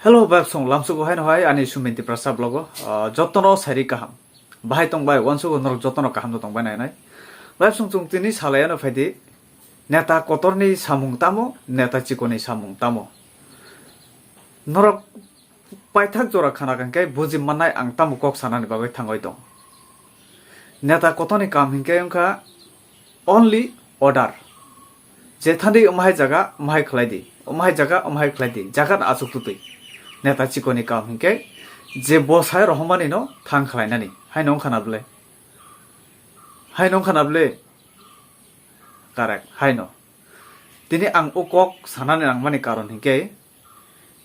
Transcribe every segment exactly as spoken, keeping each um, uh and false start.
Hello, bayapsong lamsugo haino hai ani Sumin Tiprasa vlogo, ah, jotono sairi kaham. Bahai tong bai, wansugo norok jotono kaham no tong bai nai nai. Bayapsong chwng tini salai ano phaidi, neta kotorni samung tamo, neta chikoni samung tamo. Norok paithak jora khana khe buji mannai ang tamo kok sanani bagwi thangwi tong. Neta kotorni kam hinkhe wngkha only order. Jethandi umhai jaga, umhai khlai di. Umhai jaga, umhai khlai di. Jaga no achuk tutwi. Neta chikoni kam hinkhe je bo sai rohormani no thang khlainani. Haino wngkha na ble? Haino wngkha na ble? Correct. Haino. Tini ang o kok sanani nangmani karon hinkhe,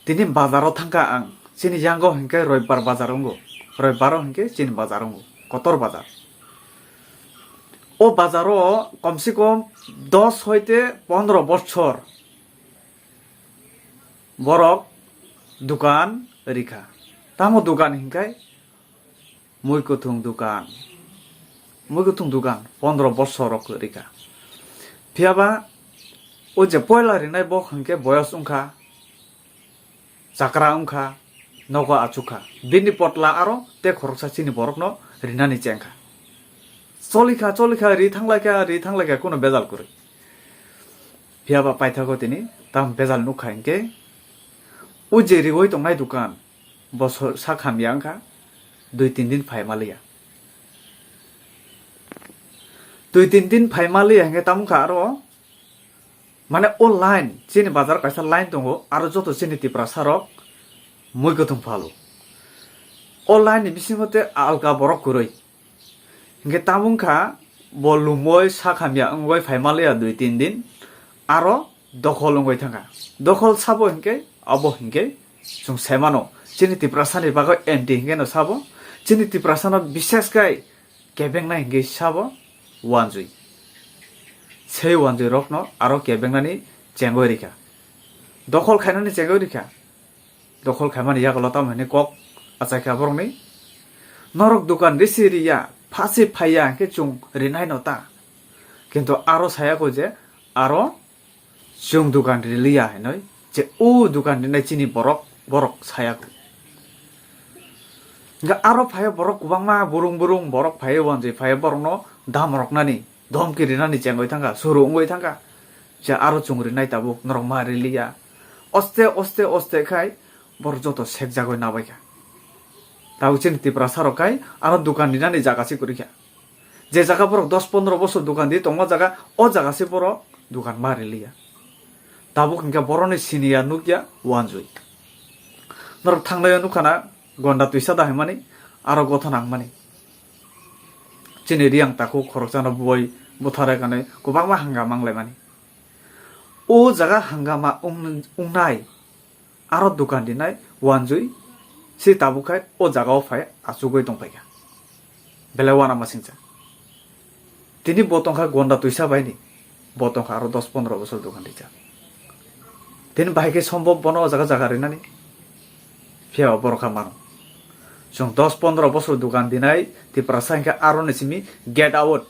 tini bazaro thangkha ang. Chini yango hinkhe roibar bazar wngo. Roibaro hinkhe chini bazar wngo. Kotor bazar. O bazaro komse kom dos hoite pondro bochor borok dukan rikha. Tamo dukan hinkhe mui kuthung dukan. Mui kuthung dukan pondro bochor rok rikha. Phiyaba o je poila rinai bo hinkhe boyos wngkha. Chakra wngkha, nogo achukha. Bini potla aro tei khoroksa chini borokno rinani chengkha. Cholikha, cholikha, ri thanglaikha, ri thanglaikha, kuno bejal kwrwi. Phiyaba paithago tini tam bejal nukha hinkhe, o je riwi tongnai dukan, bo so-, sak hamya wngkha, dui tin din phai maliya. Dui tin din phai maliya hinkhe tamo wngkha aro, mane o line, chini bazar kaisa line tongo, aro joto chini Tiprasa rok mui kuthung phalo. O line ni bisingo tei alka borok kwrwi. Hinkhe tamo wngkha bo lumoi sak hamya wngwi phai maliya dui tin din, aro dokhol wngwi thangkha. Dokhol sabo hinkhe abo hinkhe chwng sai mano. Chini Tiprasa ni bagwi anti hinkhe no sabo. Chini Tiprasa no bishes khai kebengnai hinkhe sabo wanjwi. Sei wanjwi rokno aro kebengnani chengwi rikha. Dokhol khainani chengwi rikha. Dokhol khaimani yagulo tamo hinwi kok achaikha borokni. Norok dukan risi riya, phasi phaiya hinkhe chwng rinaino ta. Kintu aro sayakho je aro chwng dukan riliya hinwi je o dukan rinai chini borok, borok sayakho. Hinkhe aro phaiyo borok kwbangma burung burung borok phaiyo wanjwi phaiyo borokno dam roknani. Dhomki rinani chengwi thangkha, suru wngwi thangkha. Je aro chwng rinai tabuk, norok ma riliya. Oste, oste, oste khai borok joto sekjagwi nabaikha. Tabuk chini Tiprasa rok khai ano dukan rinani jaga se kwrwikha. Je jaga borok dos pondro bosor dukan di tongma jaga, o jaga se borok dukan ma riliya. Tabuk hinkhe borokni siniya nukya wanjwi. Norok thangnaio nukha na gonda twisa da hinmani, aro gotha nangmani. Chini riyang takhuk khoroksano boi butharai kanwi kwbangma hangama wnglaimani. O jaga hangama wng-, wngnai aro dukan rinai wanjwi se tabuk khai o jagao phai achugwi tongphaikha. Belai uanamasingcha. Tini bo tongkha gonda twisa baini. Bo tongkha aro dos pondro bosor dukan rijak. Tini bahai khe sombhob bono o jaga jaga rinani. Phiya borok kha mano. Chwng dos pondro bosor dukan dinai Tiprasa hinkhe aroni simi get out.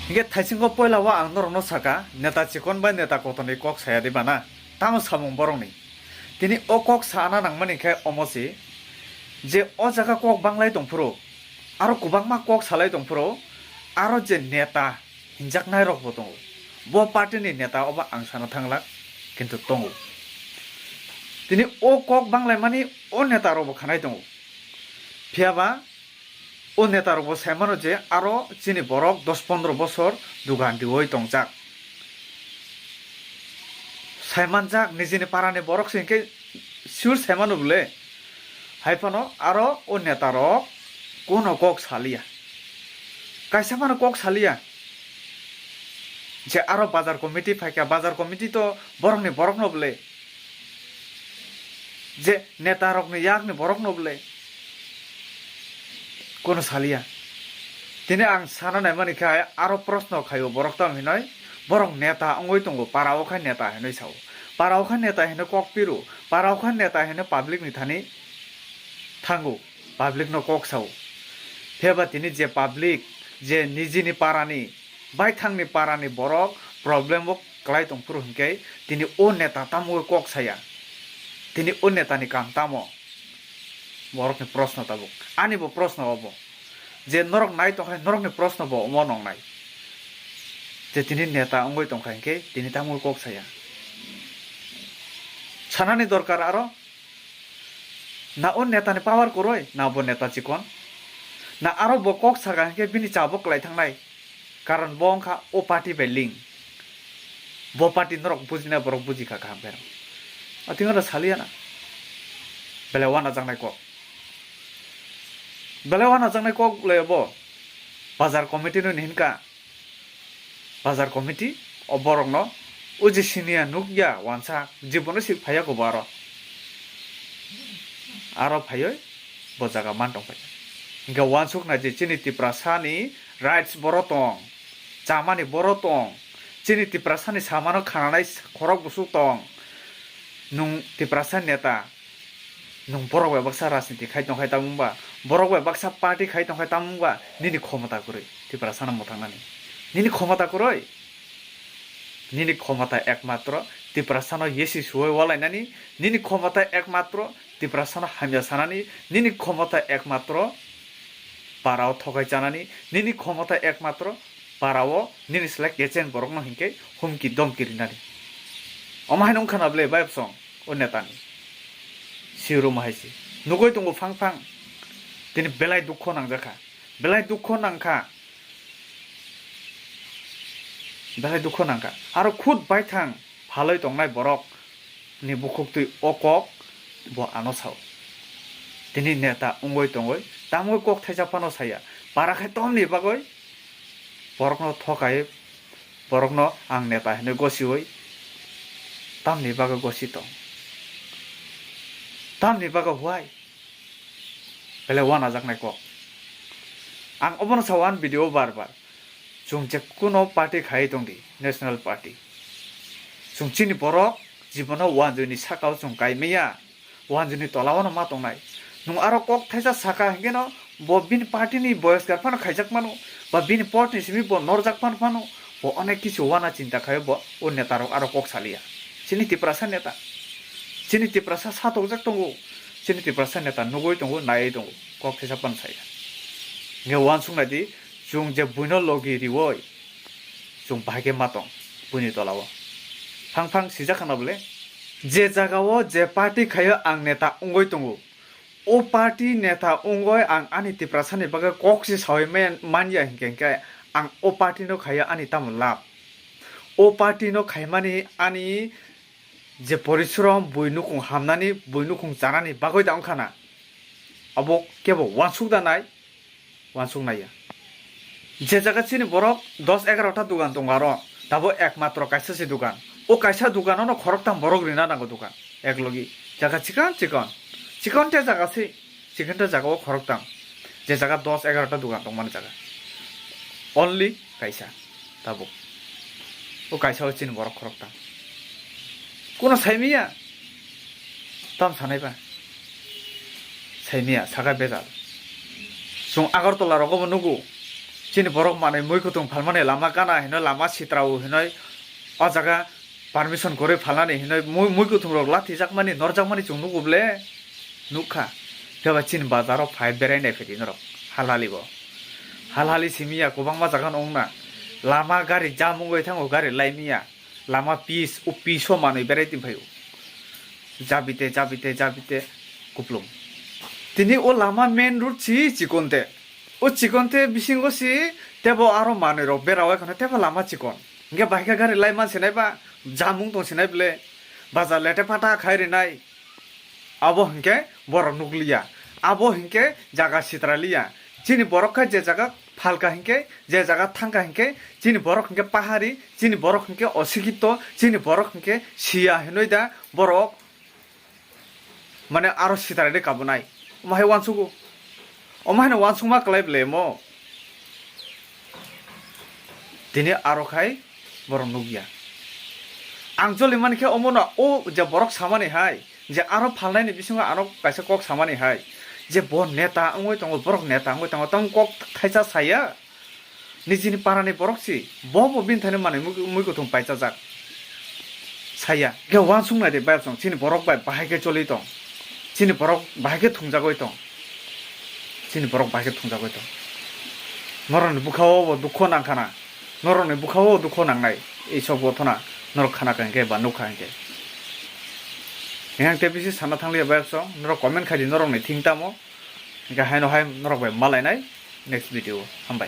Hinkhe thaisingo poila o ang norokno saka, neta chikon bai neta kotorni kok saya di bana. Tamo samung borokni. Tini o kok sana nangmani khe omo se je o jaga kok banglai tongphuru, aro kwbangma kok salai tongphuru, aro je neta hinjaknai rok bo tongo. Bo party ni neta obo ang sana thanglak, kintu tongo. Tini o kok banglaimani o neta rok bo khanai tongo. Phiyaba o neta rok bo sai mano je aro chini borok dos pondro bosor dugan riwi tongjak. Sai manjak nijini parani borok se hinkhe sure sai mano bole. Hai phano aro o neta rok kuno kok saliya. Kaisa phano kok saliya. Je aro bazar committee phaikha, bazar committee to borokni borokno bole. Je neta rokni yakni borokno bole. Kuno saliya. Tini ang sana naimani khe aro proshno khaio borok tamo hinoi, borok neta wngwi tongo, para o khe neta hinoi sao. Para o khe neta hinoi kok piru, para o khe neta hinoi public ni thani thango, public no kok sao. Phiyaba tini je public, je nijini parani, baithangni parani borok problem o kwlai tongphuru hinkhe tini o neta tamo kok saya. Tini o netani kam tamo? Borokni proshno tabuk. Ani bo proshno obo. Je norok nai tongkha, norokni proshno bo omo nongnai. Je tini neta wngwi tongkha hinkhe tini tamo kok saya. Sanani dorkar aro. Na o netani power kwrwi, na bo neta chikon. Na aro bo kok saka hinkhe bini cha bo kwlai thangnai. Karon bo wngkha o party bai link. Bo party norok bujinai borok bujikha kaham khe. Ating oro saliya na. Belai wanajaknai kok. Belai wanajaknai kok le bo. Bazar committee no hinka. Bazar committee o borokno o je siniya nukya wansa jibono sik phaiya ko bo aro. Aro phaioi bo jaga man tong phai. Hinkhe wansukna je chini Tiprasani rights boro tong, chamani boro tong, chini Tiprasani samano khananai khorok busuk tong. Nung Tiprasa neta, nung borok bai baksa rajniti khai tongkhai tamung ba, borok bai baksa party khai tongkhai tamung ba, nini khomota kwrwi Tiprasano mwthangnani. Nini khomota kwrwi? Nini khomota ekmatro Tiprasano yesi suwai walainani, nini khomota ekmatro Tiprasano hamya sanani, nini khomota ekmatro parao thokai chanani, nini khomota ekmatro parao nini slai kecheng borokno hinkhe humki domki rinani. Omo haino wngkha na ble bayapsong o netani? Siuruma hai se nugui tongo phang phang. Tini belai dukho nangjakha, belai dukho nangkha, belai dukho nangkha. Aro khud baithang phalwi tongnai borok ni bukhuktwi o kok bo ano sao. Tini neta wngwi tongwi tamo kok thaisa phano saya. Para khai tomni bagwi borokno thokai, borokno ang neta hinwi gosiwi tamni bagwi gosi tong? Tamni bagwi huai? Belai wanajaknai kok. Ang obono sa one video bar bar. Chwng je kuno party khai tong di, National Party. Chwng chini borok jibono wanjwini sakao chwng kai maya, wanjwini tolao no ma tongnai. Nwng aro kok thaisa saka hinkhe no bo bini party ni boyosgar phano khaijak mano, ba bini party ni simi bo norjak phano phano, bo onek kisu wana chinta khai bo o neta rok aro kok saliya. Chini Tiprasa neta, chini Tiprasa satokjak tongo, chini Tiprasa neta nugui tongo, naiwi tongo, kok thaisa phano saya. Nge wansuk nai di, chwng je buino logi riwoi, chwng bahai khe ma tong buini tolao. Phang phang sijak khana bole, je jagao je party khaio ang neta wngoi tongo, o party neta wngoi ang ani Tiprasani bagwi kok se sawi man-, manya hinkhe, hinkhe ang o party no khaio ani tamo lab? O party no khaimani ani je porishrom, bui nukung hamnani, bui nukung chanani bagwi da wngkha na? Abo kebo wansuk da nai? Wansuk naiya. Je jaga chini borok dos egarota dogan tongo aro, tabo ekmatro kaisa se dogan. O kaisa doganono khoroktham borok rina nango dogan. Eklogi jaga chikon chikon, chikon te jaga se, chikon te jaga o khoroktham. Je jaga dos egarota dogan tongmani jaga, only kaisa tabuk. O kaisa o chini borok khoroktham. Kuno saimiya? Tam sanai ba? Saimiya, sakai bejal. Chwng Agartala rogo bo nugo. Chini borok manwi mui kutung phalmani lama gana hinoi, lama sitrao hinoi, o jaga permission kwrwi phalnani hinoi mui, mui kutung rok lathijakmani, norjakmani chwng nugo ble? Nukha. Phiya ba chini bazaro phai berai nai phaidi norok. Halhali bo. Halhali simiya kwbangma jaga no wngna. Lama gari jam wngwi thango, gari laimiya. Lama pis, o piso manwi berai tongphaio. Jabite, jabite, jabite, kuplung. Tini o lama main road si chikon te. O chikon te bisingo si tebo aro manwi rok beraui khano tebo lama chikon. Hinkhe bahai khe gari lai man sinai ba, jamung tong sinai ble, bazar lete pata khai rinai. Abo hinkhe borok nukliya. Abo hinkhe jaga sitraliya. Chini borok khe je jaga phalka hinkhe, je jaga thangka hinkhe, chini borok hinkhe pahari, chini borok hinkhe osikito, chini borok hinkhe siya hinoi da borok, mane aro sitrai de kabunai. Omo hai wansugo. Omo haino wansukma kwlai ble mo. Tini aro khai borok nukya. Ang choli mani khe omono o je borok samani hai, je aro phalnaini bisingo ano kaisa kok samani hai, je bo neta wngwi tongo, borok neta wngwi tongo, tamo kok thaisa saya. Nijini parani borok si, bo bo bini thani manwi mui-, mui kutung paichajak. Saya khe uansuk nai de bayapsong, chini borok bai bahai khe choli tong, chini borok bahai khe thungjagwi tong, chini borok bahai khe thungjagwi tong. Norokni bwkhao bo dukho nangkhana, norokni bwkhao dukho nangnai, ei sok bo thona norok khana kha hinkhe ba nukha hinkhe. Yang te bisi sana thangliya bayapsong, norok comment khai di norokni thing tamo, hinkhe haino hai norok bai malainai next video, hambai.